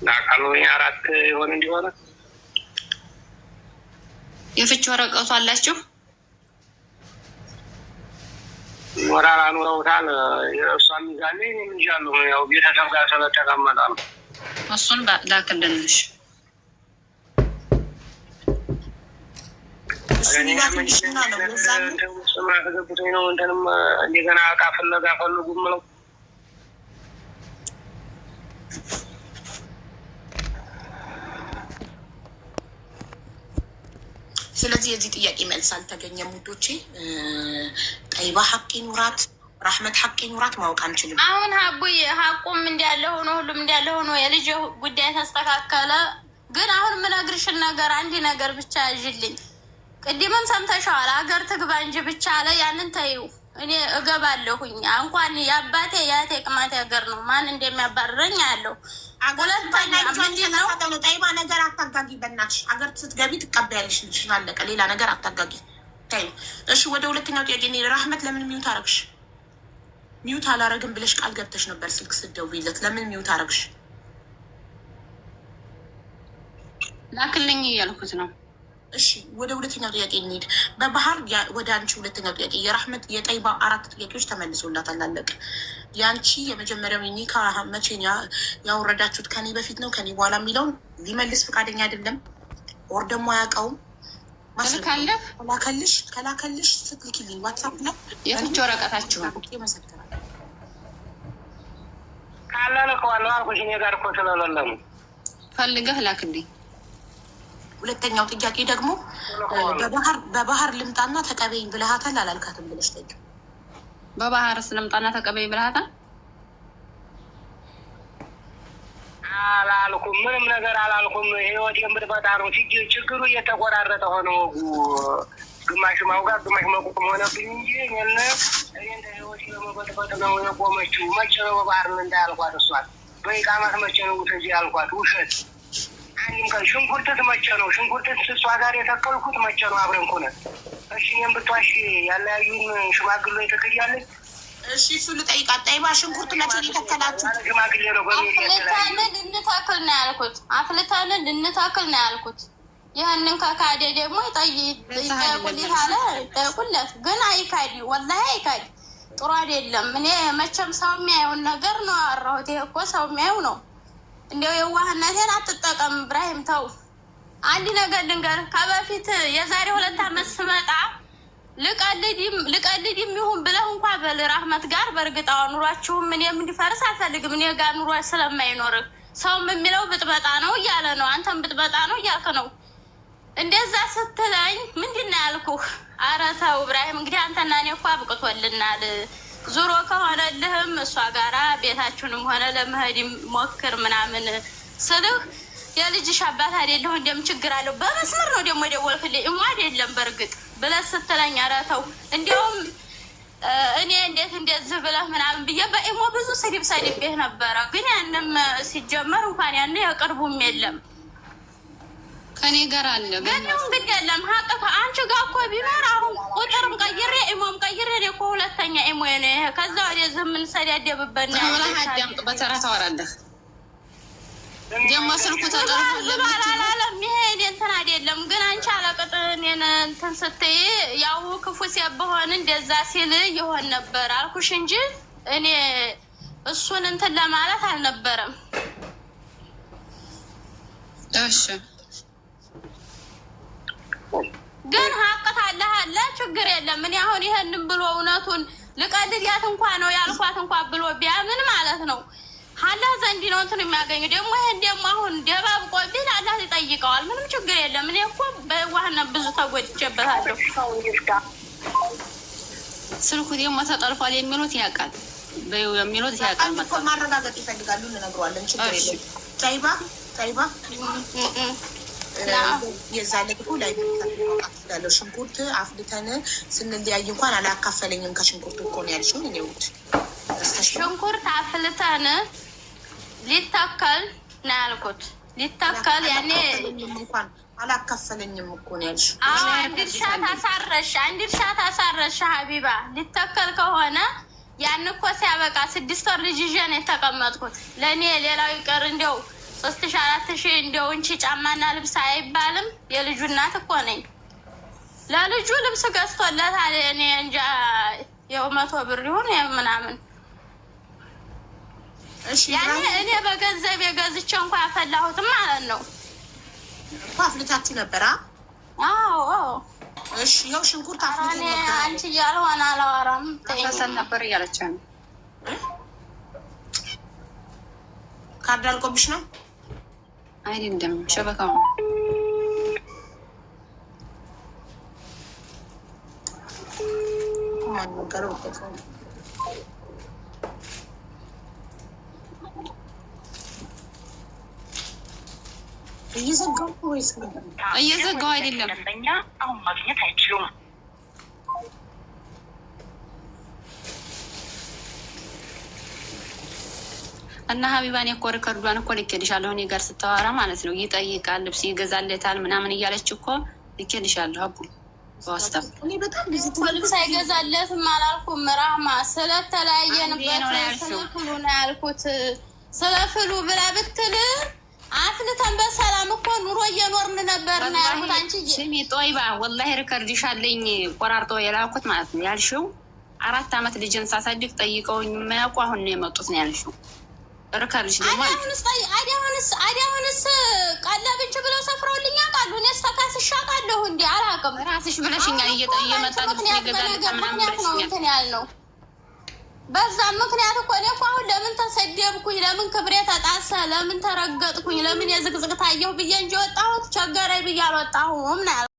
ናቃሉ 4 የሆነ እንዲሆነ የፍች ወረቀቱ አላችሁ? ወራራ ኑረውታል። እሷም ይዛለኝ እኔም ይዣለሁ። ያው ቤተሰብ ጋር ስለተቀመጠ ነው። እሱን ላክልንሽ። ተገብቶኝ ነው እንትንም እንደገና እቃ ፍለጋ ፈልጉ የምለው። ስለዚህ የዚህ ጥያቄ መልስ አልተገኘም ውዶቼ። ጠይባ ሀቅ ይኑራት፣ ራህመት ሀቅ ይኑራት ማወቅ አንችልም። አሁን ሀቡዬ ሀቁም እንዳለ ሆኖ ሁሉም እንዳለ ሆኖ የልጅ ጉዳይ ተስተካከለ። ግን አሁን የምነግርሽን ነገር አንድ ነገር ብቻ ያዥልኝ። ቅድምም ሰምተሸዋል። አገር ትግባ እንጂ ብቻ አለ። ያንን ተይው፣ እኔ እገባለሁኝ። እንኳን የአባቴ የአያቴ ቅማቴ ሀገር ነው። ማን እንደሚያባርረኝ አያለሁ። ሁለተኛ ምንድን ነው ጠይባ ነገር አታጋጊ፣ በእናትሽ አገር ስትገቢ ትቀበያለሽ ልጅሽን። አለቀ። ሌላ ነገር አታጋጊ። ተይው። እሺ፣ ወደ ሁለተኛው ጥያቄ እንሂድ። ራህመት ለምን mute አረግሽ? mute አላረግም ብለሽ ቃል ገብተሽ ነበር ስልክ ስትደውይለት። ለምን mute አረግሽ? ላክልኝ እያልኩት ነው። እሺ ወደ ሁለተኛው ጥያቄ እንሂድ። በባህር ወደ አንቺ ሁለተኛው ጥያቄ የራህመት የጠይባ 4 ጥያቄዎች ተመልሶላታል። አለቀ። የአንቺ የመጀመሪያው ኒካ መቼ ያወረዳችሁት ከኔ በፊት ነው ከኔ በኋላ የሚለውን ሊመልስ ፈቃደኛ አይደለም። or ደግሞ አያውቀውም። ከላከልሽ ከላከልሽ ስትልኪልኝ ዋትሳፕ ነው የፍች ወረቀታችሁን ይመሰክራል። ካለ እልከዋለሁ አልኩሽ። እኔ ጋር እኮ ስለሌለ ነው። ፈልገህ ላክልኝ። ሁለተኛው ጥያቄ ደግሞ በባህር ልምጣና ተቀበይኝ ብለሃታል አላልካትም ብለሽ ጠይቂው። በባህር ልምጣና ተቀበይኝ ብለሃታል? አላልኩም። ምንም ነገር አላልኩም። ህይወቴን ብትፈታ ነው ችግሩ እየተቆራረጠ ሆነ። ወጉ ግማሽ ማውጋት ግማሽ መቆም ሆነብኝ እንጂ እኔን እንደ ህይወቴ ለመበጥበጥ ነው የቆመችው። መቼ ነው በባህር ልምጣ ያልኳት? እሷን በኢቃማት መቼ ነው ውሰጂ ያልኳት? ውሸት አንድም ቀን ሽንኩርትት መቼ ነው ሽንኩርትት እሷ ጋር የተከልኩት መቼ ነው አብረን ሆነን? እሺ እኔም ብትዋሽ ያለያዩን ሽማግሌ ትክያለች። እሺ እሱ ልጠይቃት። ጠይባ ሽንኩርት መቼ ነው የተከላችሁት? ሽማግሌ ነው በሚል አፍልተን ልንተክል ነው ያልኩት። አፍልተን ልንተክል ነው ያልኩት። ይህንን ከካደ ደግሞ ይጠየቁልት አለ ይጠየቁለት። ግን አይካዲ፣ ወላሂ አይካዲ፣ ጥሩ አይደለም። እኔ መቼም ሰው የሚያየውን ነገር ነው ያወራሁት። ይሄ እኮ ሰው የሚያየው ነው። እንዲያው የዋህነቴን አትጠቀም እብራሂም፣ ተው። አንድ ነገር ልንገርህ፣ ከበፊት የዛሬ 2 ዓመት ስመጣ ልቀልድም ይሁን ብለህ እንኳ በል ራህመት ጋር በእርግጥ አዎ፣ ኑሯችሁም እኔም እንዲፈርስ አልፈልግም። እኔ ጋር ኑሯ ስለማይኖርህ ሰውም የሚለው ብጥበጣ ነው እያለ ነው። አንተም ብጥበጣ ነው እያልክ ነው። እንደዛ ስትለኝ ምንድን ነው ያልኩህ? ኧረ ተው እብራሂም፣ እንግዲህ አንተና እኔ እኮ አብቅቶልናል። ዙሮ ከሆነልህም እሷ ጋራ ቤታችሁንም ሆነ ለመሄድ ሞክር ምናምን ስልህ የልጅሽ አባት አይደለሁ እንደም ችግር አለው። በመስመር ነው ደግሞ የደወልክልኝ እሞ አይደለም በእርግጥ ብለህ ስትለኝ ኧረ ተው እንዲያውም እኔ እንዴት እንደዚህ ብለህ ምናምን ብዬ በኢሞ ብዙ ስድብ ሰድቤህ ነበረ። ግን ያንም ሲጀመር እንኳን ያን የቅርቡም የለም ከኔ ጋር አለ። ግን ይሁን ግድ የለም ሀቅ አንቺ ጋር እኮ ቢኖር አሁን ቁጥርም ቀይሬ ኢሞም ቀይሬ እኔ እኮ ሁለተኛ ኢሞ ነው ይሄ። ከዛ ወደዚህ የምንሰዳደብበት ነው ብለህ አዳምጥ። በተራ ታወራለህ። ደግሞ ስልኩ ተጠልፎ ዝባል አላለም። ይሄ እኔ እንትን አይደለም ግን አንቺ አለቅጥ እኔን እንትን ስትይ ያው ክፉ ሴት ብሆን እንደዛ ሲል ይሆን ነበር አልኩሽ እንጂ እኔ እሱን እንትን ለማለት አልነበረም። እሺ ግን ሀቅ ታለህ አለ ችግር የለም። እኔ አሁን ይሄንን ብሎ እውነቱን ልቀልድያት እንኳ ነው ያልኳት እንኳ ብሎ ቢያምን ማለት ነው አላህ ዘንድ ነው እንትን የሚያገኙ። ደግሞ ይሄን ደግሞ አሁን ደባብቆ ቢል አላህ ይጠይቀዋል። ምንም ችግር የለም። እኔ እኮ በዋህነት ብዙ ተጎድቼበታለሁ። ስልኩ ደግሞ ተጠልፏል የሚሉት ያውቃል የሚሉት ያውቃል። እኮ ማረጋገጥ ይፈልጋሉ፣ እንነግረዋለን። ችግር የለም። ጠይባ ጠይባ የዛ ዕለት እኮ ላይ ያለው ሽንኩርት አፍልተን ስንለያይ እንኳን አላካፈለኝም ከሽንኩርቱ እኮ ነው ያልሽው። እኔ ውድ ሽንኩርት አፍልተን ሊተከል ነው ያልኩት። ሊተከል ያኔ እንኳን አላካፈለኝም እኮ ነው ያልሽው። አዎ አንድ እርሻ ታሳረሽ፣ አንድ እርሻ ታሳረሽ ሀቢባ። ሊተከል ከሆነ ያን እኮ ሲያበቃ 6 ወር ልጅ ይዤ ነው የተቀመጥኩት። ለእኔ ሌላው ይቀር እንዲያው 3000 4000 እንዲያው እንቺ ጫማና ልብስ አይባልም። የልጁ እናት እኮ ነኝ። ለልጁ ልብስ ገዝቶለታል። እኔ እንጃ ያው 100 ብር ይሁን ምናምን ያኔ እኔ በገንዘብ የገዝቼ እንኳ ያፈላሁትም ማለት ነው እኮ አፍልታችሁ ነበራ? አዎ። እሺ ይኸው ሽንኩርት አፍልተን ነበር። አንቺ እያልሆነ አላወራም ተሳሰን ነበር እያለች ነው። ካርድ አልቆብሽ ነው? አይደለም ሸበካው ነው። ማን ነገረው? እየዘጋው ወይስ እየዘጋው አይደለም። ደንበኛ አሁን ማግኘት አይችሉም። እና ሀቢባን እኮ record ዷን እኮ ልኬልሻለሁ። እኔ ጋር ስታወራ ማለት ነው። ይጠይቃል፣ ልብስ ይገዛለታል ምናምን እያለች እኮ ልኬልሻለሁ። አቡ በዋስታፕ እኔ በጣም ብዙ እኮ ልብስ አይገዛለትም አላልኩም። ራህማ ስለተለያየንበት ስለ ፍሉ ነው ያልኩት። ስለ ፍሉ ብላ ብትል አፍልተን በሰላም እኮ ኑሮ እየኖርን ነበር ነው ያልኩት። አንቺ ስሚ ጦይባ፣ ወላሂ record ሻለኝ ቆራርጦ የላኩት ማለት ነው ያልሽው። 4 አመት ልጅን ሳሳድግ ጠይቀውኝ የማያውቁ አሁን ነው የመጡት ነው ያልሽው። record ሽ ደግሞ አዲያሁንስ ቀለብንች ብለው ሰፍረውልኝ ያውቃሉ። እኔስ ተካስሼ አውቃለሁ። እንዲ አላውቅም። ራስሽ ብለሽኛል። እየመጣ ልብስ ይገዛል ምናምን ምክንያት ነው ብለሽኛል። እንትን ያልነው በዛ ምክንያት እኮ እኔ እኮ አሁን ለምን ተሰደብኩኝ፣ ለምን ክብሬ ተጣሰ፣ ለምን ተረገጥኩኝ፣ ለምን የዝቅዝቅ ታየሁ ብዬ እንጂ ወጣሁት ቸገረኝ ብዬ አልወጣሁም ነው ያልኩት።